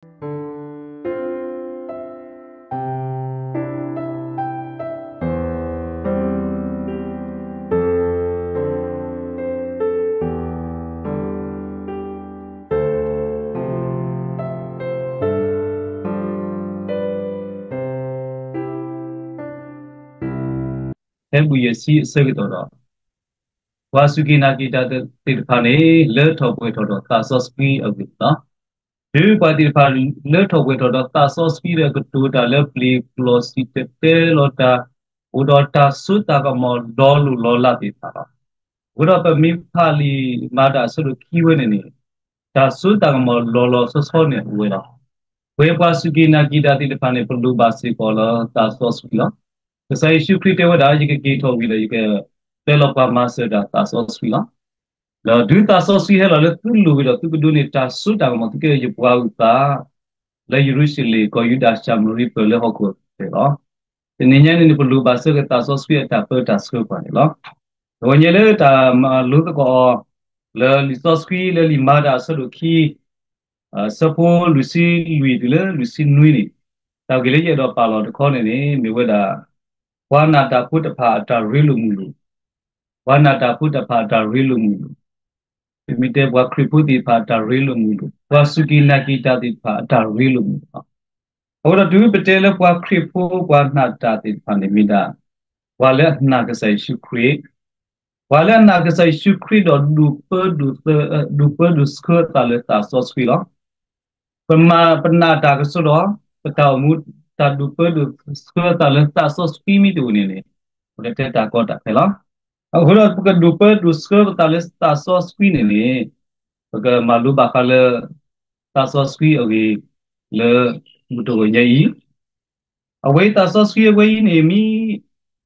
ဖဲဘူၣ်ယဲၢ်ဆံအဆၢကတီၢ်ဒီး ပှၤစူၢ်က့ၤနာ်က့ၤတၢ်သ့ၣ်တဖၣ်န့ၣ် လၢထီၣ်ပှဲၤထီၣ်ဒီးသးစီဆှံအဂ့ၢ်လီၤ. တုၤပှၤသ့ၣ်တဖၣ်လၢထီၣ်ပှဲၤထီၣ်ဒီးသးစီဆှံဒီး ကတိၤတၢ်လၢပျ့ၤကျိာ်စံၣ်တဲၤတဲလီၤတၢ်, အိၣ်ဒီးတၢ်စိတၢ်ကမီၤလီၤလိၢ်လီၤလးသ့ၣ်တဖၣ်လီၤ. အဃိဒီးပမ့ၢ်ဖးလံာ်မၤတၢ်အဆၢဒိၣ်ခံဝဲန့ၣ်န့ၣ် တၢ်စိတၢ်ကမီၤလီၤလီၤဆီဆီန့ၣ်အိၣ်ဝဲလီၤ. ပဝဲပှၤစူၢ်က့ၤနာ်က့ၤတၢ်သ့ၣ်တဖၣ်န့ၣ် ပလိၣ်ဘၣ်စ့ၢ်ကီးလၢသးစီဆှံလီၤ. ကစၢ်ယ့ၣ်ၡူးခရံာ်တဲဝဲဒၣ် ယကက့ၤထီၣ်ဝံၤဒီး ယကတဲလီၤပှၤမၤစၢၤတၢ်သးစီဆှံလီၤ. ဒီးတုၤသးစီဆှံဟဲလီၤလၢသုလိၤဝံၤဒီး သုကဒိးန့ၢ်တၢ်စိတၢ်ကမီၤ သုကယပှၤအုၣ်သး လၢယရူၤၡလ့ၣ် ကီၢ်ယူဒၤ ၡၤမရံပၢၢ်လၢဟီၣ်ခိၣ်အဃဲၤလီၤ. တနံၤညါန့ၣ်န့ၣ် ပလိၣ်ဘၣ်စ့ၢ်ကီးသးစီဆှံအတၢ်ပၢတၢ်ဆှၢပှၤန့ၣ်လီၤ. တဝဲညါလၢတၢ်မၤလိသကိးအီၤ လၢလံာ်စီဆှံလၢလံာ်မၤတၢ်အဆၢဒိၣ်ခံ အဆၢဖိလွံၢ်ဆံလွံၢ်တုၤလၢလွံၢ်ဆံနွံန့ၣ်, တၢ်ဂ့ၢ်လၢယအဲၣ်ဒိးပာ်လီၤတခီန့ၣ်န့ၣ် မ့ၢ်ဝဲဒၣ် ပှၤနာ်တၢ်ဖိတဖၣ်အတၢ်ရ့လိာ်မုာ်လိာ်, ပှၤနာ်တၢ်ဖိတဖၣ်အတၢ်ရ့လိာ်မုာ်လိာ်, ပမ့ၢ်တဲပှၤခရံာ်ဖိသ့ၣ်တဖၣ်အတၢ်ရ့လိာ်မုာ်လိာ်, ပှၤစူၢ်က့ၤနာ်က့ၤတၢ်သ့ၣ်တဖၣ်အတၢ်ရ့လိာ်မုာ်လိာ်လီၤ. အဃိဒီးတုၤပတဲလၢပှၤခရံာ်ဖိ ပှၤနာ်တၢ်သ့ၣ်တဖၣ်န့ၣ်မ့ၢ်ဒၣ် ပှၤလၢအနာ်ကစၢ်ယ့ၣ်ၡူးခရံာ်, ပှၤလၢအနာ်ကစၢ်ယ့ၣ်ၡူးခရံာ်ဒီးဒုးပၢဒုးသ, ဒုးပၢဒုးဆှၢအသးလၢသးစီဆှံလီၤ. ပမၤပနာ်တၢ်ကစီဒီး ပတၢ်အိၣ်မူ တၢ်ဒုးပၢဒုးဆှၢအသးလၢသးစီဆှံမ့ၢ်တအိၣ်န့ၣ်န့ၣ် ပကတဲတၢ်ကီတၢ်ခဲလီၤ. အဃိဒီးပကဒုးပၢဒုးဆှၢပသးလၢသးစီဆှံန့ၣ်န့ၣ် ပကမၤလိဘၣ်ဃးလၢ သးစီဆှံအဂ့ၢ်လၢ မုၢ်တဂီၤညါအံၤ အဝဲသးစီဆှံအဝဲအံၤန့ၣ် မ့ၢ်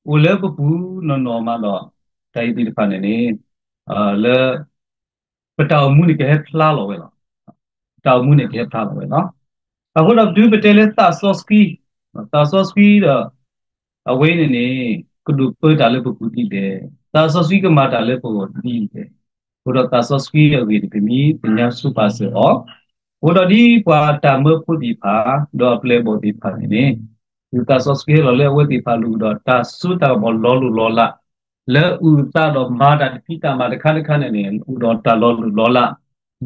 အိၣ်လၢပပူၤနီၢ်နီၢ်မးဒီး တၢ်အံၤသ့ၣ်တဖၣ်န့ၣ်န့ၣ် လၢ ပတၢ်အိၣ်မူန့ၣ်ကဟဲဖျါလီၤဝဲလီၤ. ပတၢ်အိၣ်မူန့ၣ်ကဟဲဖျါလီၤဝဲလီၤ. အဃိဒီးတုၤပတဲလၢသးစီဆှံ, သးစီဆှံဒီး အဝဲန့ၣ်န့ၣ် ကဒုးပၢတၢ်လၢပပူၤဒ်လဲၣ်, သးစီဆှံကမၤတၢ်လၢပဂီၢ်ဒ်လဲၣ်, အဃိဒီးသးစီဆှံအဂ့ၢ်န့ၣ် ပမ့ၢ်သ့ၣ်ညါဆိပာ်စၢၤအီၤ, အဃိဒီးဒ်ပှၤတၢ်မၢဖိသ့ၣ်တဖၣ် ဒီးအပျဲၢ်အဘီၣ်သ့ၣ်တဖၣ်န့ၣ်န့ၣ် တုၤသးစီဆှံဟဲလီၤလၢအဝဲသ့ၣ်တဖၣ်အလိၤဒီး တၢ်စိတၢ်ကမီၤလီၤလိၢ်လီၤလး လၢအုၣ်အသးဒီးမၤတၢ်တဖံးတၢ်မၤတခါတခါန့ၣ်န့ၣ် အိၣ်ဒီးတၢ်လီၤလိၢ်လီၤလး,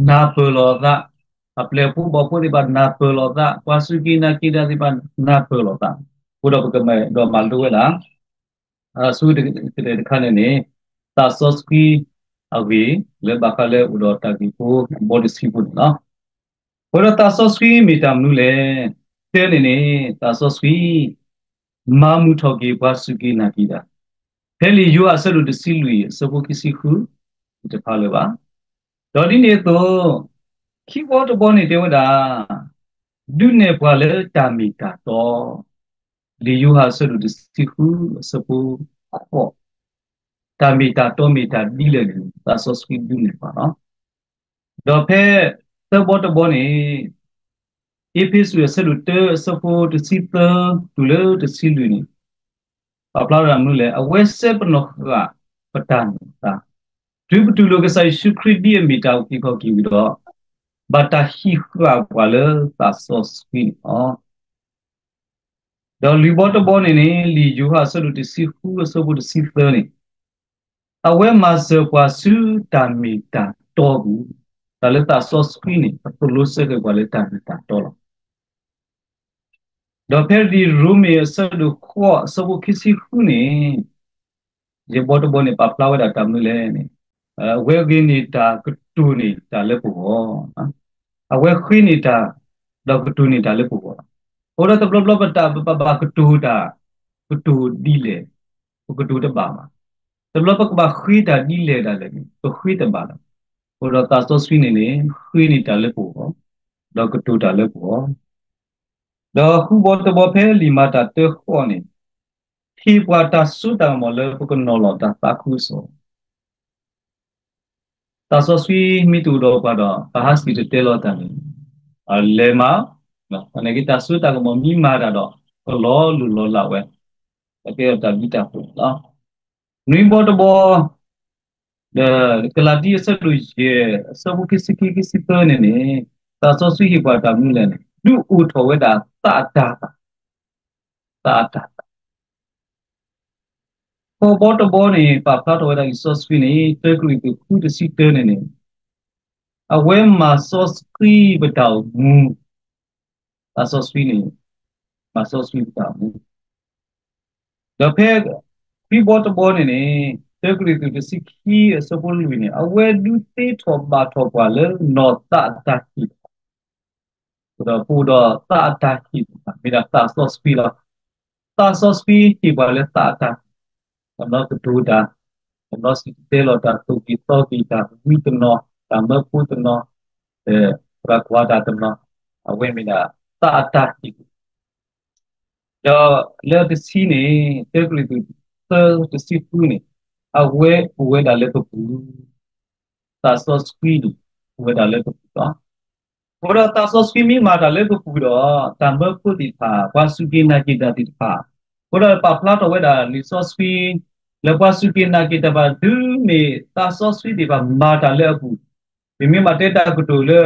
နၢ်ပၢၢ်လီၤအသး, အပျဲၢ်ဖိဘီၣ်ဖိသ့ၣ်တဖၣ်နၢ်ပၢၢ်လီၤအသး, ပှၤစူၢ်က့ၤနာ်က့ၤတၢ်သ့ၣ်တဖၣ်နၢ်ပၢၢ်လီၤအသး, အဃိဒီးပကမၤဒီးမၤလိဝဲဒၣ် ဆူကတဲာ်တခါန့ၣ်န့ၣ် သးစီဆှံအဂ့ၢ် လၢဘၣ်ဃးလၢအိၣ်ဒီးတၢ်ဂ့ၢ်ဖိအဘီတဆံဖိန့ၣ်လီၤ. အဃိဒီးသးစီဆှံမ့ၢ်တၢ်မနုၤလဲၣ်. တဲန့ၣ်န့ၣ် သးစီဆှံ မၤမုာ်ထီၣ်က့ၤပှၤစူၢ်က့ၤနာ်က့ၤတၢ်, ဖဲလံာ်ယိၤဟၣ်အဆၢဒိၣ်တဆံလွံၢ် အဆၢဖိခံဆံဃု တဖးလၢၤဘၣ်. ဒီးဒ်န့ၣ်အသိး ခံဘီတဘီန့ၣ်တဲဝဲဒၣ် ဒုးနဲၣ်ပှၤလၢတၢ်မ့ၢ်တၢ်တီ, လံာ်ယိၤဟၣ်အဆၢဒိၣ်တဆံဃု အဆၢဖိဃိး, တၢ်မ့ၢ်တၢ်တီမ့ၢ်တၢ်ဒ်လဲၣ်န့ၣ် သးစီဆှံဒုးနဲၣ်ပှၤလီၤ. ဒီးဖဲသၢဘီတဘီန့ၣ် အ့းဖ့းစူးအဆၢဒိၣ်တၢ အဆၢဖိတဆံသၢ တုၤလၢတဆံလွံၢ်န့ၣ် ပာ်ဖျါဝဲဒၣ်မနုၤလဲၣ်. အဝဲစဲပနီၣ်ဃာ်ပတၢ်န့ၢ်သါ, တုၤပတူၢ်လိာ်ကစၢ်ယ့ၣ်ၡူးခရံာ်ဒ်အမ့ၢ်တၢ်အုၣ်က့ၤခီၣ်က့ၤဝံၤဒီး ဘၣ်တၢ်ဟံးဃာ်ပှၤလၢသးစီဆှံန့ၣ်လီၤ. ဒီးလွံၢ်ဘီတဘီန့ၣ်န့ၣ် လံာ်ယိၤဟၣ်အဆၢဒိၣ်တဆံဃု အဆၢဖိတဆံသၢန့ၣ် အဝဲမၤစၢၤပှၤဆူတၢ်မ့ၢ်တၢ်တီပူၤ, တၢ်လၢသးစီဆှံန့ၣ် အသိၣ်လိစ့ၢ်ကီးပှၤလၢတၢ်မ့ၢ်တၢ်တီလီၤ. ဒီးဖဲလံာ်ရိမ့ၤအဆၢဒိၣ်ဃိး အဆၢဖိခံဆံဃုန့ၣ် ယဘီတဘီန့ၣ် ပာ်ဖျါဝဲဒၣ်တၢ်မနုၤလဲၣ်န့ၣ်, အဝဲဂ့ၤန့ၢ်တၢ်ကတိၤန့ၢ်တၢ်လၢပဂီၢ်, အဝဲဃ့န့ၢ်တၢ် ဒီးကတိၤန့ၢ်တၢ်လၢပဂီၢ်လီၤ. အဃိဒီးတဘျီဘျီပတၢ်ပဘၣ်ကတိၤတၢ် ကတိၤဒ်လဲၣ် ပကတိၤတဘၣ်ဘၣ်. တဘျီပကဘၣ်ဃ့တၢ်ဒ်လဲၣ်ဒၣ်လဲာ်န့ၣ် ပဃ့တဘၣ်လီၤ. အဃိဒီးသးစီဆှံန့ၣ်န့ၣ် ဃ့န့ၢ်တၢ်လၢပဂီၢ်, ဒီးကတိၤတၢ်လၢပဂီၢ်, ဒီးဃုဘီတဘီဖဲလံာ်မၤတၢ်တၢဃိးန့ၣ် ဟ့ၣ်ပှၤတၢ်စိတၢ်ကမီၤလၢပကနီၤလီၤတၢ်သးခုကစီၣ် သးစီဆှံမ့ၢ်တအိၣ်ဒီးပှၤဒီး ပဟးစံၣ်တဲၤတဲလီၤတၢ်န့ၣ် လဲၤမး, နာ်က့တၢ်စိတၢ်ကမီၤမ့ၢ်မၤတၢ်ဒီး ကလီၤလိၢ်လီၤလးဝဲ, ကကဲထီၣ်တၢ်ဘျုးတၢ်ဖှိၣ်န့ၣ်လီၤ. နွံဘီတဘီ ဒီးကလၤတံအဆၢဒိၣ်ယဲၢ် အဆၢဖိခံဆံခံ ခံဆံသၢန့ၣ်န့ၣ် သးစီဆှံဟ့ၣ်ပှၤတၢ်မနုၤလဲၣ်န့ၣ်, ဒုးအိၣ်ထီၣ်ဝဲဒၣ်သးအတၢ်သၣ်, သးအတၢ်သၣ်. ထီဘီတဘီန့ၣ် ပာ်ဖျါထီၣ်ဝဲဒၣ်လံာ်စီဆှံန့ၣ် တၢကရံၣ်သူး ဃု တဆံတၢန့ၣ်န့ၣ် အဝဲမၤစီဆှံပတၢ်အိၣ်မူ, သးစီဆှံန့ၣ် မၤစီဆှံပတၢ်အိၣ်မူ. ဒီးဖဲခံဘီတဘီန့ၣ်န့ၣ် တၢကရံၣ်သူး တဆံခံ အဆၢဖိလွံၢ်န့ၣ် အဝဲဒုးသ့ထီၣ်ဘၣ်ထီၣ်ပှၤလၢနီၢ်သးအတၢ်ဟ့ၣ်တဖၣ်, ဒီးပအိၣ်ဒီးသးအတၢ်ဟ့ၣ်တဖၣ် မ့ၢ်ဒၣ်သးစီဆှံလီၤ. သးစီဆှံဟ့ၣ်ပှၤလၢသးအတၢ်, တနီၤကတိၤတၢ်, တနီၤစံၣ်တဲၤတဲလီၤတၢ်, သိၣ်က့ၤသီက့ၤတၢ်, ဝံတနီၤ, တၢ်မၢဖိတနီၤ, သရၣ်ကွၢ်တၢ်တနီၤ, အဝဲမ့ၢ်ဒၣ်သးအတၢ်ဟ့ၣ်. ဒီးလၢတဆံန့ၣ် တၢကရံၣ်သူး သၢ တဆံဃုန့ၣ် အဝဲအိၣ်ဝဲဒၣ်လၢပပူၤ, သးစီဆှံန့ၣ် အိၣ်ဝဲဒၣ်လၢပပူၤလီၤ. အဃိဒီးသးစီဆှံမ့ၢ်မၤတၢ်လၢပပူၤဒီး တၢ်မၢဖိသ့ၣ်တဖၣ်, ပှၤစူၢ်က့ၤနာ်က့ၤတၢ်သ့ၣ်တဖၣ်, အဃိဒီးပာ်ဖျါထီၣ်ဝဲဒၣ်လံာ်စီဆှံ လၢပှၤစူၢ်က့ၤနာ်က့ၤတၢ်ဘၣ် တုၤမ့ၢ်သးစီဆှံသ့ၣ်တဖၣ်မၤတၢ်လၢအပူၤ, ပမ့ၢ်ဘၣ်တဲတၢ်ကတိၤလၢ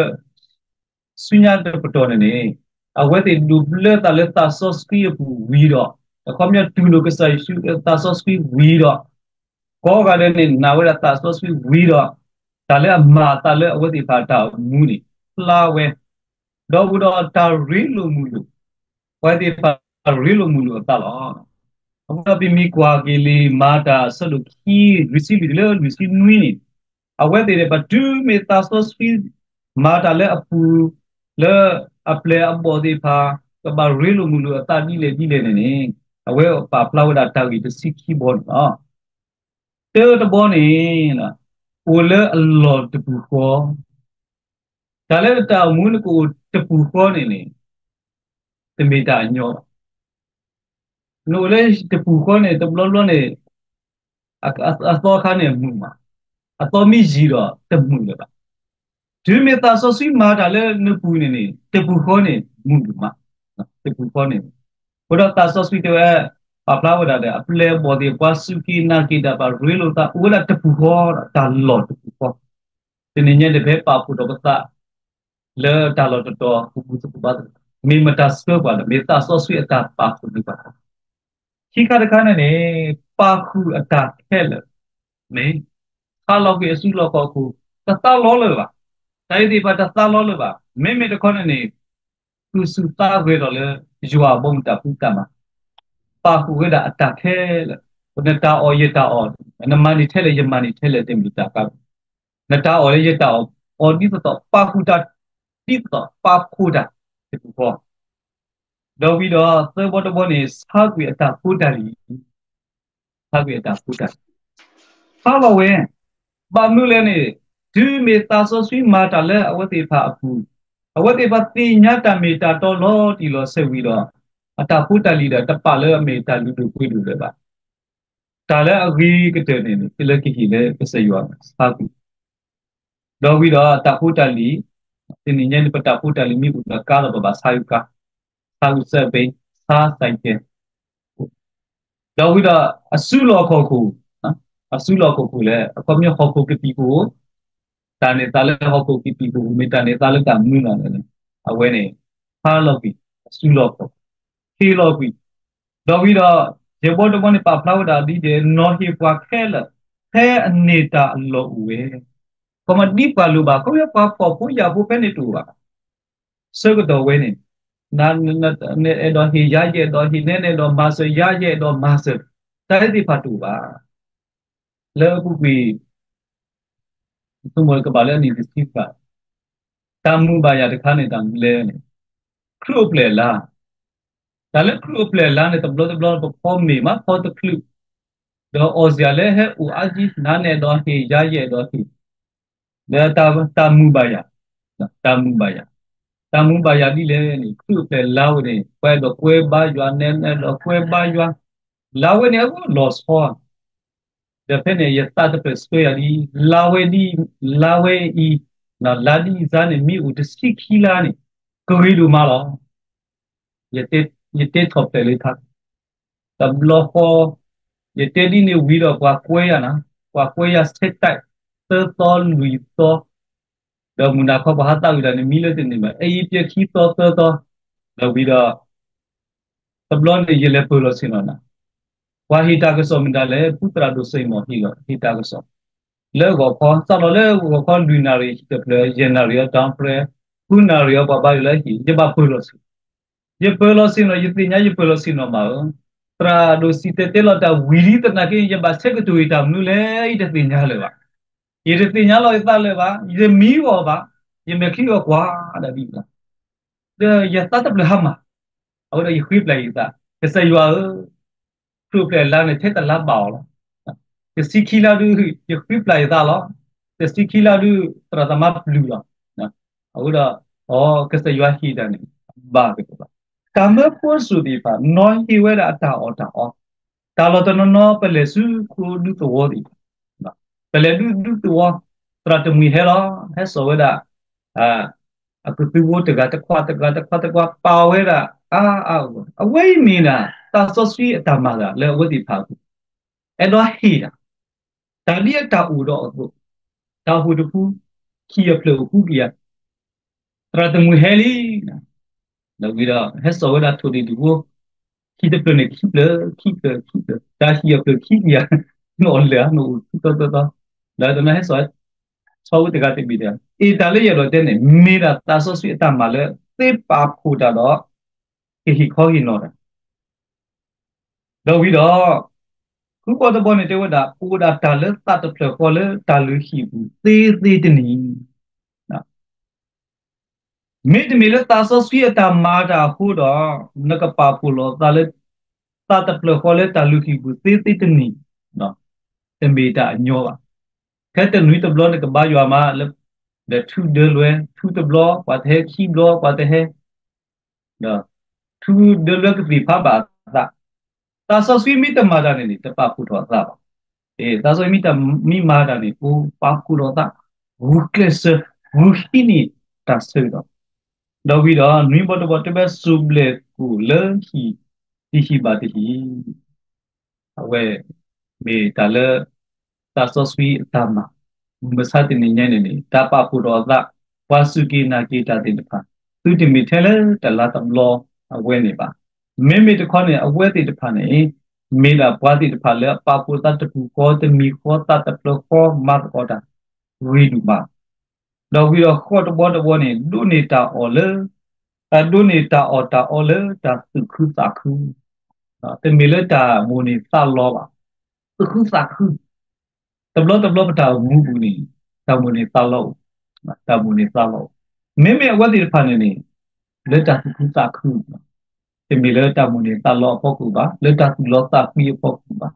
ဆူညါတပတီၢ်န့ၣ်န့ၣ် အဝဲသ့ၣ်ဒိးဘျၢသးလၢသးစီဆှံအပူၤဝံၤဒီး, အခီပညီတူၢ်လိာ်ကစၢ်ယ့ၣ်ၡူးလၢသးစီဆှံဝံၤဒီး, ကိးဂၤဒဲးန့ၣ် နာ်ဝဲဒၣ်သးစီဆှံဝံၤဒီး, တၢ်လၢအမၤအသးလၣ်အဝဲသ့ၣ်တဖၣ်အတၢ်အိၣ်မူန့ၣ် ဖျါဝဲ, ဒီးဝံၤဒီးတၢ်ရ့လိာ်မုာ်လိာ်, ပှၤသ့ၣ်တဖၣ်ရ့လိာ်မုာ်လိာ်အသးလီၤ. အဃိဒီးပမ့ၢ်ကွၢ်က့ၤလံာ်မၤတၢ်အဆၢဒိၣ်ခံ လွံၢ်ဆံလွံၢ်တုၤလၢလွံၢ်ဆံနွံန့ၣ်, အဝဲသ့ၣ်တဖၣ်တုၤမ့ၢ်သးစီဆှံမၤတၢ်လၢအပူၤ, လၢအပျဲၢ်အဘီၣ်သ့ၣ်တဖၣ် ကဘၣ်ရ့လိာ်မုာ်လိာ်အသးဒ်လဲၣ်ဒ်လဲၣ်န့ၣ်န့ၣ်, အဝဲပာ်ဖျါဝဲဒၣ်တၢ်ဂ့ၢ်တဆံခံဘီန့ၣ်လီၤ. တၢတဘီန့ၣ်, အိၣ်လၢအလီၢ်တပူၤဃီ, တၢ်လၢတၢ်အိၣ်မူနကအိၣ်တပူၤဃီန့ၣ်န့ၣ်, တမ့ၢ်တၢ်အညီဘၣ်. နအိၣ်လၢတပူၤဃီန့ၣ် တဘျီဘျီန့ၣ် အသီခါန့ၣ်မုာ်မး, အသီမ့ၢ်ယံာ်ဒီးတမုာ်လၢၤဘၣ်. တုၤမ့ၢ်သးစီဆှံမၤတၢ်လၢနပူၤန့ၣ်န့ၣ် တပူၤဃီန့ၣ်မုာ်မး, တပူၤဃီန့ၣ်, အဃိဒီးသးစီဆှံတဲဝဲ, ပာ်ဖျါဝဲဒၣ်ဒီး အပျဲၢ်အဘီၣ်သ့ၣ် ပှၤစူၢ်က့ၤနာ်က့ၤတၢ်ဘၣ်ရ့လိာ်သး အိၣ်ဝဲဒၣ်တပူၤဃီ, တၢ်လီၢ်တပူၤဃီ, တနံၤညါန့ၣ် ပဟဲပာ်ဖှိၣ်ထီၣ်ပသး လၢတၢ်လီၢ်တတီၤ ပပူၤသပှၢ်တဂၤ, မ့ၢ်မတၤဆှၢပှၤဒီး မ့ၢ်သးစီဆှံအတၢ်ပာ်ဖှိၣ်န့ၢ်ပှၤ, ခံခါတခါန့ၣ်န့ၣ် ပာ်ဃုာ်အတၢ်ခဲလၢာ်, မ့ၢ် ဟးလီၤကွံာ်အစုလီၢ်ခီၣ်ခိၣ် တသးလီလၢၤဘၣ်, တၢ်အံၤသ့ၣ်တဖၣ်တသးလီလၢၤဘၣ်, မ့မ့ၢ်တခီန့ၣ်န့ၣ် သူၣ်ဆူၣ်သးဂဲၤထီၣ်လၢ ယွၤအဘီအမုၢ်တၢ်ဖံးတၢ်မၤ, ပာ်ဃုာ်ဝဲဒၣ်အတၢ်ခဲလၢာ်, နတၢ်အီၣ်ယတၢ်အီၣ်, နမၤန့ၢ်ထဲလဲၣ်ယမၤန့ၢ်ထဲလဲၣ် တမ့ၢ်တၢ်ကါ နတၢ်အီၣ်လၢယတၢ်အီၣ်, အီၣ်ဒ်သိးသိး ပာ်ဃုာ်တၢ်, ဒ်သိးသိး ပာ်ဖှိၣ်တၢ်တပူၤဃီ, ဒီးဝံၤဒီးသၢဘီတဘီန့ၣ် ဆါကွံာ်အတၢ်ဖိတၢ်လံၤ, ဆါကွံာ်အတၢ်ဖိတၢ်လံၤ, ဆါလီၤဝဲ, ဘၣ်မနုၤလဲၣ်န့ၣ်, တုၤမ့ၢ်သးစီဆှံမၤတၢ်လၢအဝဲသ့ၣ်တဖၣ်အပူၤ, အဝဲသ့ၣ်တဖၣ်သ့ၣ်ညါတၢ်မ့ၢ်တၢ်တီလီၤတံၢ်လီၤဆဲးဝံၤဒီး, အတၢ်ဖိတၢ်လံၤဒီးတပာ်လၢအမ့ၢ်တၢ်လုၢ်ဒိၣ်ပှ့ၤဒိၣ်လၢၤဘၣ်. တၢ်လၢအဂ့ၤကတၢၢ်န့ၣ် လၢကဟ့ၣ်လၢကစၢ်ယွၤဆါကွံာ်, ဒီးဝံၤဒီးတၢ်ဖိတၢ်လံၤ, တနံၤညါန့ၣ် ပတၢ်ဖိတၢ်လံၤမ့ၢ်အိၣ်ဒီးကါဒီး ပဘၣ်ဆါကါ, ဆါကစၢၢ်ဘ့, ဆါစဲးကဲး, ဒီးဝံၤဒီးအစုလီၢ်ခီၣ်ခိၣ်, အစုလီၢ်ခီၣ်ခိၣ်လဲၣ် အခီပညီဟီၣ်ခိၣ်ကပံာ်ပူၤ, တၢ်န့ၢ်သါလၢဟီၣ်ခိၣ်ကပံာ်ပူၤ မ့ၢ်တၢ်န့ၢ်သါလၢတၢ်မနုၤလဲၣ်န့ၣ်, အဝဲန့ၣ် ဆါလီၤကွံာ်အစုလီၢ်ခီၣ်, ဟ့ၣ်လီၤကွံာ်, ဒီးဝံၤဒီး ယဲၢ်ဘီတဘီန့ၣ် ပာ်ဖျါဝဲဒၣ်ဒ်လဲၣ်, နီၤဟ့ၣ်ပှၤခဲလၢာ် ဖဲအန့ၢ်တၢ်အလီၢ်အိၣ်ဝဲ, ကမၤဒ်ပှၤလိၣ်ဘၣ် ခီဖျိပှၤဖှီၣ်ဖိယာ်ဖိဖဲန့ၣ်တအိၣ်ဘၣ် ဆၢကတီၢ်ဝဲန့ၣ်, နအဲၣ်ဒိးဟ့ၣ်ယၤ ယအဲၣ်ဒိးဟ့ၣ်, နအဲၣ်ဒိးမၤစၢၤယၤ ယအဲၣ်ဒိးမၤစၢၤ, တၢ်သ့ၣ်တဖၣ်တအိၣ်ဘၣ်. လၢအပူၤကွံာ် ဆိကမိၣ်ကဘၣ်လၢအနံၣ်တဆံဘၣ်, တၢ်မုာ်ဘၣ်ယၤတခါန့ၣ် တၢ်မနုၤလဲၣ်န့ၣ်, ခရုၣ်အပျဲၢ်အလါ, တၢ်လၢခရုၣ်အပျဲၢ်အလါန့ၣ် တဘျီတဘျီ ပဖီမ့ၢ်မးဖီတချုး, ဒီးအီၣ်စ့ၢ်လၢဟဲအိၣ်အါကံ, နအဲၣ်ဒိးဟ့ၣ်ယၤ ယအဲၣ်ဒိးဟ့ၣ်, ဒီးတၢ်မုာ်ဘၣ်ယၤ, တၢ်မုာ်ဘၣ်ယၤ, တၢ်မုာ်ဘၣ်ယၤဒ်လဲၣ်န့ၣ် ခရုၣ်အပျဲၢ်လါဝဲန့ၣ် ပှၤအဲၣ်ဒိးကွဲဘါယွၤ နအဲၣ်ဒိးကွဲဘါယွၤ, လါဝဲန့ၣ်အဂီၢ်လီၤဆီ ဒီးဖဲန့ၣ် ယသးတဖျၢၣ်ဆှၢယၤဒ်, လါဝဲဒ်, လါဝဲအံၤ, လါဒ်အံၤစါန့ၣ် မ့ၢ်အိၣ်တဆံခံလါန့ၣ် ကဂ့ၤဒိၣ်မးလီၤ. ယတဲထီၣ်ဖျဲးလၢထါ, တဘျီဃီ, ယတဲဒ်န့ၣ်ဝံၤဒီးပှၤကွဲယၤနၤ, ပှၤကွဲယၤဆဲးတဲး, သၢသီလွံၢ်သီ, ဒီး ဒီးမုၢ်နၤခီပှၤဟးသးဝံၣ်တၢ်န့ၣ် မံလၢတန့ၢ်ဘၣ်, အအံၤပျဲခံသီသၢသီ, ဒီးဝံၤဒီး တဘျီန့ၣ် ယလဲၤပၢၢ်လီၤဆ့ၣ်နီၤနၤ, ပှၤဟ့ၣ်တၢ်ကစီၣ်မတၤလဲၣ်, ဖုသရၣ်ဒိၣ်စ့ၣ်မီၣ်ဟ့ၣ်လီၤ ဟ့ၣ်တၢ်ကစီၣ် လၢဂီၤခီ, စးထီၣ်လၢဂီၤခီလွံၢ်နၣ်ရံၣ်တဖျၢၣ်, ယဲၢ်နၣ်ရံၣ်အတီၤဖဲ, ဃုနၣ်ရံၣ်အပှၤဘါယွၤလၢဟံၣ်, ယဘၣ်ပၢၢ်လီၤဆ့, ယပၢၢ်လီၤဆ့ၣ်နီၤ, ယသ့ၣ်ညါယပၢၢ်လီၤဆ့ၣ်နီၤမးဧၢ, သရၣ်ဒိၣ်စံၣ်တဲၤတဲလီၤတၢ်ဝံၤလံသနာ်က့ ယဘၣ်ဆဲးကတိၤယတၢ်မနုၤလဲၣ် ယတသ့ၣ်ညါလၢၤဘၣ်, ယတသ့ၣ်ညါလီၤယသးလၢၤဘၣ်, ယတမံအီၤဘၣ်, ယမဲာ်ချံအီၤကွၢ်ဒၣ်ဒ်အံၤလီၤ. ဒီးယသးတဖျၢၣ်ဟါမၢ်, အဝဲဒီးယဃ့ပျၢ်ယသး, ကစၢ်ယွၤဧၢ, ခရံာ်အိၣ်ဖျဲၣ်အလါန့ၣ် ထဲတလါဘၣ်အီၤလီၤ. တဆံခံလါဒုး ယဃ့ပျၢ်ယသးလီၤ. တဆံခံလါဒုး သရၣ်သမါပျုၢ်လီၤ. အဃိဒီး အ ကစၢ်ယွၤဟ့ၣ်တၢ်န့ၣ် ဘၣ်က့ၤလီၤ. တၢ်မၢဖိစိၤသ့ၣ်တဖၣ် နီၤဟ့ၣ်ဝဲဒၣ်အတၢ်အီၣ်တၢ်အီ, တၢ်လီၢ်တနီၤနီၤ ပလဲၤဆူခိၣ်ဒူသဝီသ့ၣ်တဖၣ်, ပလဲၤဒူဒူသဝီ, သရၣ်တမှံၤဟဲလီၤ, ဟဲစိာ်ဝဲဒၣ် အကသူဖိတဂၤတခွး တဂၤတခွးတခွး ပာ်ဝဲဒၣ်အါအါဂီၢ်ဂီၢ်, အဝဲအံၤမ့ၢ်ဒၣ် သးစီဆှံအတၢ်မၤတၢ်လၢအဝဲသ့ၣ်တဖၣ်အပူၤ, အဲၣ်ဒိးဟ့ၣ်တၢ်, တၢ်ဒ်အတၢ်အိၣ်ဒီးအသိး, တၢ်အိၣ်တဖု, ခံအဖျၢၣ်အိၣ်ဃုကယၤ, သရၣ်တမှံၤဟဲလံ, ဒီးဝံၤဒီး ဟဲစိာ်ဝဲဒၣ်ထိၣ်ဒံၣ်ဒံၣ်ဖိ, ခံတဖျၢၣ်န့ၣ် ခံဖျၢၣ် ခံဖျၢၣ် ခံဖျၢၣ်, တၢ်ဟံၣ်အဖျၢၣ်ခံကယၤ, နအိၣ်လၢာ်ဧါ နအိၣ်သီသီသီ, ဒီးတနီၤဟဲစိာ် ဆီဝဲတဂၤတဘ့ၣ်ဒီး အ့ၣ် တၢ်လၢယအဲၣ်ဒိးတဲန့ၣ် မ့ၢ်ဒၣ်သးစီဆှံအတၢ်မၤလၢ သ့ပာ်ဖှိၣ်တၢ်ဒီး ကဟ့ၣ်ခီဟ့ၣ်နီၤတၢ်, ဒီးဝံၤဒီး ဃုဘီတဘီန့ၣ်တဲဝဲဒၣ် အိၣ်ဒၣ်တၢ်လၢသးတဖျၢၣ်ဃီလၢတၢ်လုၢ်ဟံၣ်ပူၤသ့သ့တနံၤ မ့တမ့ၢ်လၢသးစီဆှံအတၢ်မၤတၢ်အဃိဒီး နကပာ်ဖှိၣ်လီၤသးလၢ သးတဖျၢၣ်ဃီလၢတၢ်လုၢ်ဟံၣ်ပူၤသ့သ့တနံၤ, တမ့ၢ်တၢ်အညီဘၣ်. ထဲတနွံတဘျီနကဘါယွၤမးလၢ ဒီးထူဒၢလွဲ ထူတဘျီ ပှၤတဟဲ ခံဘျီ ပှၤတဟဲ ဒီး ထူဒၢလွဲကသ့ၣ်ဖးဘၣ်အသး, သးစီဆှံမ့ၢ်တမၤတၢ်န့ၣ်န့ၣ် တပာ်ဖှိၣ်ထီၣ်အသးဘၣ်. သးစီဆှံမ့ၢ်တမၤတၢ်န့ၣ် ပပာ်ဖှိၣ်ထီၣ်သး, ဂုာ်ကျဲးစၢး, ဂုာ်ဟံးန့ၢ်တၢ်ဆၢကတီၢ်, ဒီးဝံၤဒီး နွံဘီတဘီတဲဝဲ စူၣ်ဘျဲၣ်ကိၣ်လၢဟံၣ်, တဟံၣ်ဘၣ်တဟံၣ် အဝဲ မ့ၢ်တၢ်လၢ သးစီဆှံအတၢ်မၤ, မုၢ်မဆါတနံၤညါန့ၣ်န့ၣ် တၢ်ပာ်ဖှိၣ်ထီၣ်အသး, ပှၤစူၢ်က့ၤနာ်က့ၤတၢ်သ့ၣ်တဖၣ်, သုတမ့ၢ်ထဲလၢတလါတဘျီအဝဲန့ၣ်ဘၣ်. မ့မ့ၢ်တခီန့ၣ် အဝဲသ့ၣ်တဖၣ်န့ၣ် မ့ၢ်ဒၣ်ပှၤသ့ၣ်တဖၣ်လၢအပာ်ဖှိၣ်သးတပူၤဃီ တမံၤဃီ သးတဖျၢၣ်ဃီ မၤသကိးတၢ် ဂ့ၤဒိၣ်မး ဒီးဝံၤဒီးဃီတဘီတဘီန့ၣ် ဒိးန့ၢ်တၢ်အီၣ်လၢ ဒိးန့ၢ်တၢ်အီၣ်တၢ်အီလၢတၢ်သူၣ်ခုသးခု, တမ့ၢ်လၢတၢ်မိၣ်န့ၢ်သးလီဘၣ်, သူၣ်ခုသးခု, တဘျီတဘျီပတၢ်အိၣ်မူပူၤန့ၣ် တၢ်မိၣ်န့ၢ်သးလီအိၣ်, တၢ်မိၣ်န့ၢ်သးလီအိၣ်, မ့မ့ၢ်အဝဲသ့ၣ်တဖၣ်န့ၣ်န့ၣ် လၢတၢ်သူၣ်ခုသးခု, တမ့ၢ်လၢတၢ်မိၣ်န့ၢ်သးလီအဖီခိၣ်ဘၣ်, လၢတၢ်သူၣ်လီသးကွံအဖီခိၣ်ဘၣ်.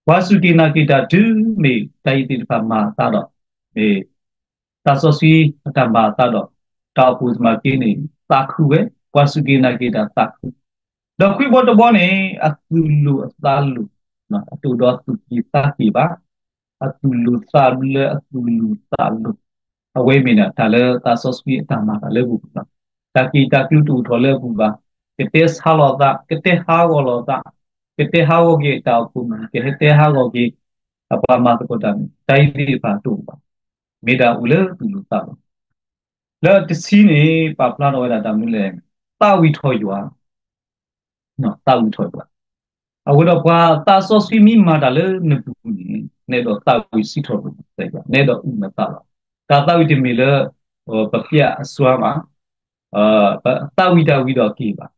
ပှၤစူၢ်က့ၤနာ်က့ၤတၢ်တုၤမ့ၢ်တၢ်အံၤသ့ၣ်တဖၣ်မၤအသးဒီး မ့ၢ် သးစီဆှံအတၢ်မၤအသးဒီး တၢ်အိၣ်ဖှိၣ်သမၢက့န့ၣ် သးခုဝဲ, ပှၤစူၢ်က့ၤနာ်က့ၤတၢ်သးခု, ဒီးခွံဘီတဘီန့ၣ် အသူၣ်လိၤအသးလိၤ, အတအိၣ်ဒီးသူၣ်က့ၤသးက့ၤဘၣ်, အသူၣ်လိၤသးလၢအသူၣ်လိၤသးလိၤ, အဝဲမ့ၢ်ဒၣ်တၢ်လၢသးစီဆှံအတၢ်မၤတၢ်လၢပူၤလီၤ. တၢ်က့ၣ်တၢ်ကျူတအိၣ်ထီၣ်လၢအပူၤဘၣ်, ကတဲဆါလီၤသး, ကတဲဟးဂီၤလီၤသး, ကတဲဟးဂီၤက့ၤတၢ်အိၣ်ဖှိၣ်မုၢ်, ကဟဲတဲဟးဂီၤက့ၤ အပှၤမၤသကိးတၢ်မုၢ်, တၢ်အံၤသ့ၣ်တဖၣ်တအိၣ်ဘၣ်, မ့ၢ်ဒၣ်အိၣ်လၢသူၣ်လိၤသးလိၤ လၢတဆံန့ၣ် ပာ်ဖျါထီၣ်ဝဲဒၣ်တၢ်မနုၤလဲၣ်, သးဝံၣ်ထီၣ်ယွၤ, သးဝံၣ်ထီၣ်ယွၤ, အဃိဒီးပှၤသးစီဆှံမ့ၢ်မၤတၢ်လၢနပူၤန့ၣ် နအဲၣ်ဒိးသးဝံၣ်စံးထီၣ်ပတြၢၤယွၤ, နအဲၣ်ဒိးအုၣ်နသးလီၤ. တၢ်သးဝံၣ်တမ့ၢ်လၢ ပပျဲအစွါဘၣ်, ပသးဝံၣ်တၢ်ဝံၤဒီးက့ၤဘၣ်.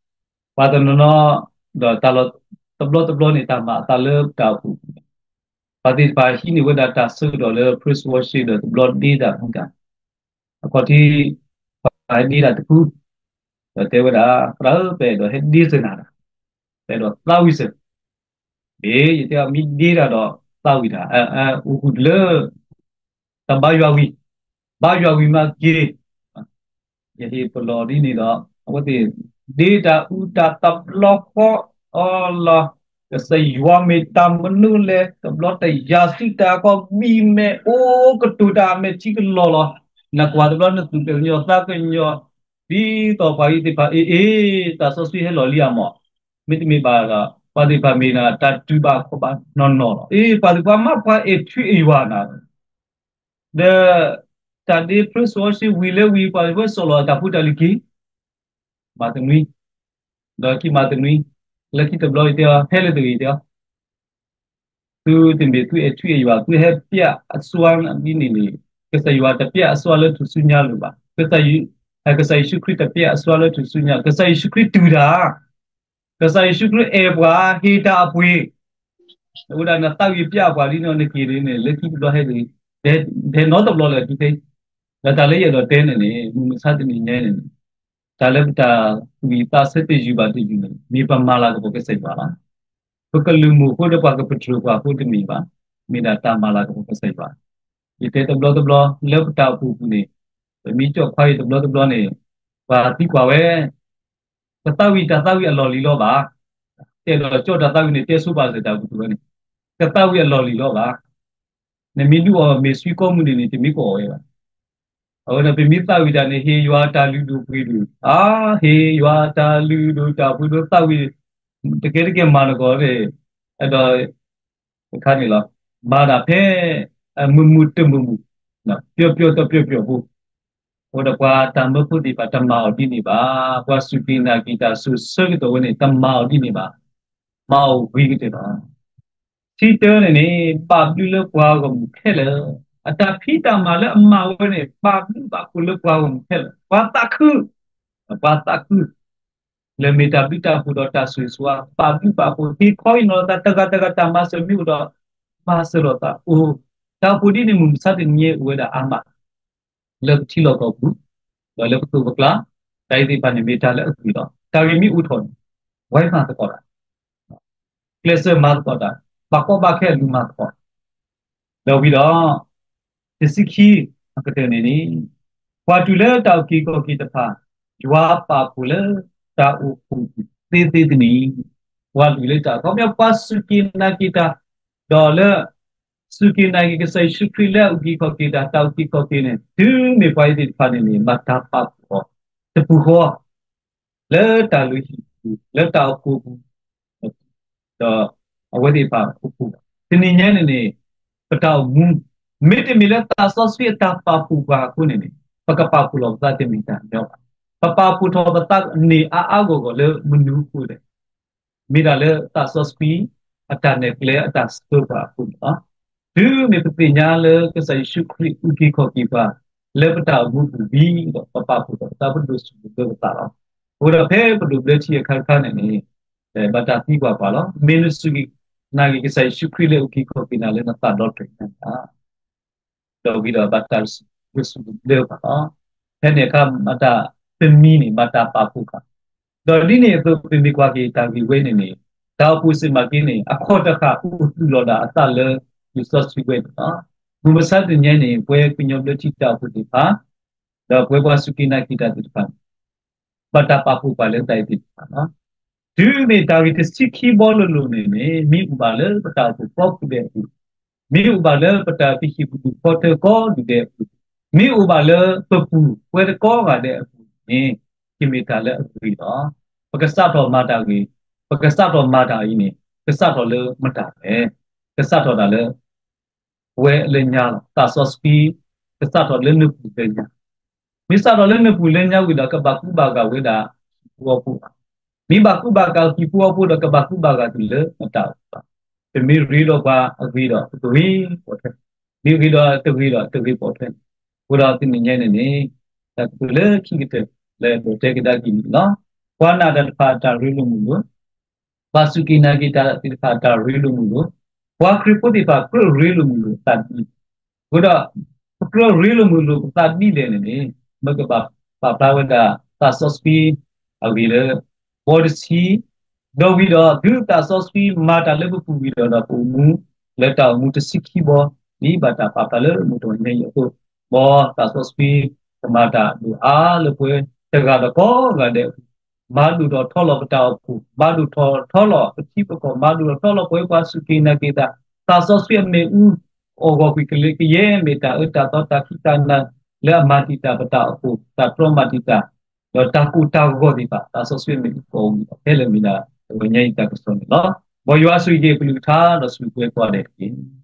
ပှၤတနီၤနီၤ ဒီးတၢ်လီၢ်တဘျီတဘျီန့ၣ် တၢ်မၤအသးလၢတၢ်အိၣ်ဖှိၣ်ပူၤ, ပှၤသ့ၣ်တဖၣ်ဟံးန့ၢ်ဝဲဒၣ်တၢ်ဆၢကတီၢ်လၢ praise worship ဒီးတဘျီဒ့တၢ်မူတၢ်, အခီၣ်ထံး ပှၤဟဲဒ့တၢ်တဖု, ဒီးတဲဝဲဒၣ် သရၣ်ဧၢ ပအဲၣ်ဒိးဟဲဒ့စၢၤနၤတၢ်, ပအဲၣ်ဒိးသးဝံၣ်စၢၤ, မ့ၢ်ယတဲအီၤ မ့ၢ်ဒ့တၢ်ဒီးသးဝံၣ်တၢ်, အိၣ်ဃုာ်တလၢ တၢ်ဘါယွၤဝံၤ, ဘါယွၤဝံၤမးက့ၤ, ယဟ့ၣ်ပလီၢ်ဒ်န့ၣ်ဒီး အဝဲသ့ၣ် ဒ့တၢ်အုၣ်တၢ်တဘျီဃီအီၤလီၤ. ကစၢ်ယွၤမ့ၢ်တၢ်မနုၤလဲၣ်, တဘျီတယၤစံးတၢ်အခီ ဘံၣ်မဲာ်အိၣ်ကတိၤတၢ်အမဲာ်ထံကလီၢ်လီၤ. နကွၢ်တဘျီနသူၣ်ကညီၤသးကညီၤ, ဒ်သိးပှၤအံၤသ့ၣ်တဖၣ် အ့ၣ်အ့ၣ် သးစီဆှံဟဲလီၤလံဧါမး, မ့တမ့ၢ်ဘၣ်ဒီး ပှၤသ့ၣ်တဖၣ်မ့ၢ်နၤ တၢ်တုၤဘၣ်ခီၣ်ဘၣ်နီၢ်နီၢ်လီၤ. အ့ၣ် ပှၤသ့ၣ်တဖၣ်မး ပှၤအဲၣ်ထံအဲၣ်ယွၤနၤ ဒီး တၢ်ဒ့ဖျၢစီဆှံဝံၤလၢဝံၤ ပှၤဝဲစီၣ်လီၤတၢ်ဖိတၢ်လံၤက့ၤ မၤသနွံ, ဒီးခံမၤသနွံ, လၢခံတဘျီအံၤတဲအီၤ ဟဲလၢတဂ့ၤတဲအီၤ, သုတမ့ၢ်သုအဲၣ်ထံအဲၣ်ယွၤ သုဟဲပျဲအစွါဒ်န့ၣ်န့ၣ်, ကစၢ်ယွၤတပျဲအစွါလၢထူၣ်စုညါလိၤဘၣ်. ကစၢ်ယ့ၣ်ၡူးခရံာ်တပျဲအစွါလၢထူၣ်စုညါ, ကစၢ်ယ့ၣ်ၡူးခရံာ်တူၢ်တၢ်, ကစၢ်ယ့ၣ်ၡူးခရံာ်အဲၣ်ပှၤ ဟ့ၣ်တၢ်အပှ့ၤ, အဝဲဒၣ်နသးဝံၣ်ပျဲအပှၤလံန့ၣ် နက့ၤန့ၣ် လၢခံတဘျီဟဲန့ၣ်, ဒဲးနီတဘျီလၢဒုးသ့, ဒီးတၢ်လၢယအဲၣ်ဒိးတဲန့ၣ်န့ၣ် မုၢ်မဆါတနံၤညါန့ၣ်န့ၣ်, တၢ်လၢပတၢ်ဝံၢ်သးဆၢတယုၢ်ဘၣ်တယုၢ်န့ၣ် မ့ၢ်ပမၤလၤကပီၤကစၢ်ယွၤလီၤ. ပကလုၢ်မိၢ်ဖိဒီးပှၤကပတြၢၤပှၤဖိတမ့ၢ်ဘၣ်, မ့ၢ်ဒၣ်တၢ်မၤလၤကပီၤကစၢ်ယွၤ. ယတဲတဘျီတဘျီ လၢပတၢ်အိၣ်ဖှိၣ်ပူၤန့ၣ်, ပမ့ၢ်ကၠီၣ်ခွါအံၤတဘျီတဘျီန့ၣ်, ပှၤသံကွၢ်ဝဲ ကသးဝံၣ်တၢ်သးဝံၣ်အလီၢ်လံၤလီၤဘၣ်. တဲဒီးကၠီၣ်တၢ်သးဝံၣ်န့ၣ် တဲဆိပာ်စၢၤတၢ်ပူၤဝဲန့ၣ်, ကသးဝံၣ်အလီၢ်လံၤလီၤဘၣ်. နမ့ၢ်ဒုးအီၣ်မ့ၢ်ဆှံကိးမုၢ်နံၤန့ၣ် တမ့ၢ်ကအီၣ်ဝဲဘၣ်. အဝဲန့ၣ် ပမ့ၢ်သးဝံၣ်တၢ်န့ၣ် ဟ့ၣ်ယွၤတၢ်လုၢ်ဒိၣ်ပှ့ၤဒိၣ်, အါ, ဟ့ၣ်ယွၤတၢ်လုၢ်ဒိၣ်တၢ်ပှ့ၤဒိၣ်သးဝံၣ်, တကဲတကဲမၤနဂီၢ်န့ၣ်, အဲၣ်ဒိး တခါန့ၣ်လီၤ. မၤတၢ်ဖဲ မုာ်မုာ်တမုာ်မုာ်, ပျီပျီတပျီပျီဖိ, အဃိဒီးပှၤတၢ်မၢဖိသ့ၣ်တဖၣ်တမၤအီၤဒ်န့ၣ်ဘၣ်. ပှၤစူၢ်က့ၤနာ်က့ၤတၢ်စိၤဆၢကတီၢ်ဝဲန့ၣ် တမၤအီၤဒ်န့ၣ်ဘၣ်. မၤအီၤဝံၤကတၢၢ်လီၤ. ထံတၢန့ၣ်န့ၣ် ဘၣ်ဘျုးလၢပှၤဂီၢ်မုၢ်ခဲလၢာ်, အတၢ်ဖံးတၢ်မၤလၢအမၤဝဲန့ၣ် ဘၣ်ဘျုးဘၣ်ဖှိၣ်လၢပှၤဂီၢ်မုၢ်ခဲလၢာ်, ပှၤသးခု, ပှၤသးခု လၢမ့ၢ်တၢ်ဘျုးတၢ်ဖှိၣ်ဒီးတၢ်ဆိၣ်ဂ့ၤဆိၣ်ဝါ ဘၣ်ဘျုးဘၣ်ဖှိၣ် ဟ့ၣ်ခီဟ့ၣ်နီၤလီၤသးတဂၤတဂၤတၢ်မၤစၢၤမ့ၢ်အိၣ်ဒီး မၤစၢၤလိာ်သးအိၣ်, တၢ်အိၣ်ဖှိၣ်ဒ်န့ၣ် မုၢ်မဆါတနံၤညါအိၣ်ဝဲဒၣ်အါမး လၢပထံလီၢ်ကီၢ်ပူၤ, ဒီးလၢပသိးပကျါ, တၢ်ဂ့ၢ်သ့ၣ်တဖၣ်န့ၣ်မ့ၢ်တၢ်လၢအဂ့ၤလီၤ. တၢ်ဂ့ၢ်မ့ၢ်အိၣ်ထီၣ်န့ၣ် ဝဲမၤသကိးတၢ် ကျဲးစၢးမၤသကိးတၢ်, ဘၣ်ကီဘၣ်ခဲအလူၤမၤသကိး, ဒီးဝံၤဒီး တဆံခံအကတၢၢ်န့ၣ်န့ၣ်, ပှၤတုၤလၢတၢ်အုၣ်က့ၤခီၣ်က့ၤတဖၣ်, ယွၤပာ်ဖှိၣ်လၢတၢ်အိၣ်ဖှိၣ်သ့သ့တနံၤ, ပှၤတုၤလၢတၢ်အခီပညီ ပှၤစူၢ်က့ၤနာ်က့ၤတၢ်, ဒီးလၢ စူၢ်က့ၤနာ်က့ၤကစၢ်ယ့ၣ်ၡူးခရံာ်လၢအုၣ်က့ၤခီၣ်က့ၤတၢ်, တၢ်အုၣ်က့ၤခီၣ်က့ၤန့ၣ် တုၤမ့ၢ်ပှၤအံၤသ့ၣ်တဖၣ်န့ၣ်န့ၣ် ဘၣ်တၢ်ပာ်ဖှိၣ်အီၤ တပူၤဃီ လၢတၢ်လုၢ်ဟံၣ်ပူၤ လၢတၢ်အိၣ်ဖှိၣ်ပူၤ, ဒီးအဝဲသ့ၣ်တဖၣ်အိၣ်ဖှိၣ်ဘၣ်. တနံၤညါန့ၣ်န့ၣ် ပတၢ်အိၣ်မူ မ့တမ့ၢ်လၢသးစီဆှံအတၢ်ပာ်ဖှိၣ်ပှၤအဃိန့ၣ်န့ၣ်, ပကပာ်ဖှိၣ်လီၤပသးတမ့ၢ်တၢ်ညီဘၣ်. ပပာ်ဖှိၣ်ထီၣ်ပသးန့ၣ်အါအါဂီၢ်ဂီၢ်လၢမနုၤအဃိလဲၣ်. မ့ၢ်ဒၣ်လၢသးစီဆှံ အတၢ်နဲၣ်ကျဲအတၢ်ဆှၢပှၤအဃိန့ၣ်လီၤ. တုၤမ့ၢ်ပသ့ၣ်ညါလၢကစၢ်ယ့ၣ်ၡူးခရံာ်အုၣ်က့ၤခီၣ်က့ၤပှၤ လၢပတၢ်အိၣ်မူပူၤဝံၤဒီး ပပာ်ဖှိၣ်ထီၣ်ပသး ပဒိးစူၢ်ဒိးဘျၢပသးလီၤ. အဃိဒီးဖဲပဒိးဘျၢထံအခါတခါန့ၣ်န့ၣ်, ဘၣ်တၢ်သံကွၢ်ပှၤလီၤ. မ့ၢ်နစူၢ်က့ၤနာ်က့ၤကစၢ်ယ့ၣ်ၡူးခရံာ်လၢအုၣ်က့ၤခီၣ်က့ၤနၤလၢနသးဒီတြဲၤညါန့ၣ်ဧါ. ဒီးဝံၤဒီးဘၣ်တၢ်ဒိးစူၢ်ဒိးဘျၢပှၤလီၤ. ဖဲန့ၣ်အခါ မ့ၢ်တၢ်တမံၤန့ၣ် ဘၣ်တၢ်ပာ်ဖှိၣ်ဃာ်, ဒီးဒ်န့ၣ်အသိး ပမ့ၢ်ကွၢ်က့ၤတၢ်ဂ့ၢ်ဝဲန့ၣ်န့ၣ်, တၢ်အိၣ်ဖှိၣ်စ့ၢ်မၤက့န့ၣ် အခီၣ်တဃာ်အိၣ်သူၣ်လီၤဒၣ်အသးလၢလံာ်စီဆှံဝဲန့ၣ်လီၤ. မုၢ်မဆါတနံၤညါန့ၣ် ပဝဲကညီဘျၢထံတၢ်အိၣ်ဖှိၣ်သ့ၣ်တဖၣ်, ဒီးပဝဲပှၤစူၢ်က့ၤနာ်က့ၤတၢ်သ့ၣ်တဖၣ်န့ၣ် ဘၣ်တၢ်ပာ်ဖှိၣ်ပှၤလၢတၢ်အံၤသ့ၣ်တဖၣ်လီၤ. တုၤမ့ၢ်တၢ်ဂ့ၢ်တဆံခံဘီလိၤလိၤန့ၣ်န့ၣ် မ့ၢ်အိၣ်ဘၣ်လၢပတၢ်အိၣ်ဖှိၣ်ကိးပူၤဒဲးအပူၤ, မ့ၢ်အိၣ်ဘၣ်လၢပတၢ်ပဟံၣ်ပူၤဖီတၢၢ်ကိးဒူၣ်ဒဲးအပူၤ, မ့ၢ်အိၣ်ဘၣ်လၢပပူၤပှဲၤတကိးဂၤဒဲးအပူၤန့ၣ်, ကမ့ၢ်တၢ်လၢအဂ့ၤလီၤ. ပကစးထီၣ်မၤတၢ်ဂ့ၤ, ပကစးထီၣ်မၤတၢ်အံၤန့ၣ် ကစးထီၣ်လၢမတၤလဲၣ်. ကစးထီၣ်တၢ်လၢ ပဝဲလၢညါလီၤ. သးစီဆှံ ကစးထီၣ်လၢနပူၤလၢညါ, မ့ၢ်စးထီၣ်လၢနပူၤလၢညါဝံၤဒီး ကဘၣ်ကူဘၣ်ဂာ်ဝဲဒၣ်ဟံၣ်ဖိဃီဖိဘၣ်. မ့ၢ်ဘၣ်ကူဘၣ်ဂာ်ဟံၣ်ဖိဃီဖိဒီး ကဘၣ်ကူဘၣ်ဂာ်တုၤလၢနတၢ်အိၣ်ဖှိၣ်ဘၣ်. ပမ့ၢ်ရ့ဒီးပှၤအဂ့ၤဒီး ပကဂ့ၤပိာ်ထွဲ, မ့ၢ်ဂ့ၤဒီးတဂ့ၤဒီးတဂ့ၤပိာ်ထွဲန့ၣ်, အဃိဒီးတနံၤညါန့ၣ်န့ၣ်, တၢ်ကတိၤလၢခံကတၢၢ် လၢအဲၣ်ဒိးတဲကဒါက့ၤန့ၣ်လီၤ. ပှၤနာ်တၢ်တဖၣ်အတၢ်ရ့လိာ်မုာ်လိာ် ပှၤစူၢ်က့ၤနာ်က့ၤတၢ်သ့ၣ်တဖၣ်အတၢ်ရ့လိာ်မုာ်လိာ်, ပှၤခရံာ်ဖိသ့ၣ်တဖၣ်ကြၢးရ့လိာ်မုာ်လိာ်သးဒ်လဲၣ်. အဃိဒီး ပကြၢးရ့လိာ်မုာ်လိာ်ပသးဒ်လဲၣ်န့ၣ်န့ၣ်, မ့ၢ်ကဘၣ်ပာ်ဖျါဝဲဒၣ် သးစီဆှံအဂ့ၢ်လၢ ဘီတဆံ, ဒီးဝံၤဒီး တုၤသးစီဆှံမၤတၢ်လၢပပူၤဝံၤဒီး ဒီးပအိၣ်မူလၢတၢ်အိၣ်မူတဆံခံဘီ ဒ်ဘၣ်တၢ်ပာ်ဖျါလၢမုၢ်တနံၤညါအံၤအသိး, မ်သးစီဆှံကမၤတၢ်ဒိၣ်အါလၢပှဲၤတဂၤဒီးကိးဂၤဒဲးအပူၤ, မၤဒိၣ်ထီၣ်ထီလီၤပတၢ်အိၣ်ဖှိၣ်, မၤဒိၣ်ထီၣ်ထီလီၤပထံပကီၢ်, မၤဒိၣ်ထီၣ်ထီလီၤပဝဲပှၤစူၢ်က့ၤနာ်က့ၤတၢ်, သးစီဆှံအမ့ၣ်အူ အိၣ်ဂီၢ်ကွံာ်ကလဲၤကယဲၢ် မ့ၢ်တၢ်အၢတၢ်သီတၢ်ခံးတၢ်နၤလၢအမၤတံာ်တာ်ပတၢ်အိၣ်ဖှိၣ်, တၢ်တြီမၤတံာ်တာ်, ဒီးတၢ်ကိၢ်တၢ်ဂီၤသ့ၣ်တဖၣ် သးစီဆှံအမ့ၣ်အူကအိၣ်ဂံၢ်အီၤ ဖဲလၢမ့ၢ်ဒၣ်တဂီၤညါအံၤတၢ်ကစီၣ်န့ၣ်လီၤ. မ်ယွၤဆိၣ်ဂ့ၤက့ၤအကလုၢ်ကထါ ဒီးဆိၣ်ဂ့ၤပှၤကိးဂၤဒဲးတက့ၢ်.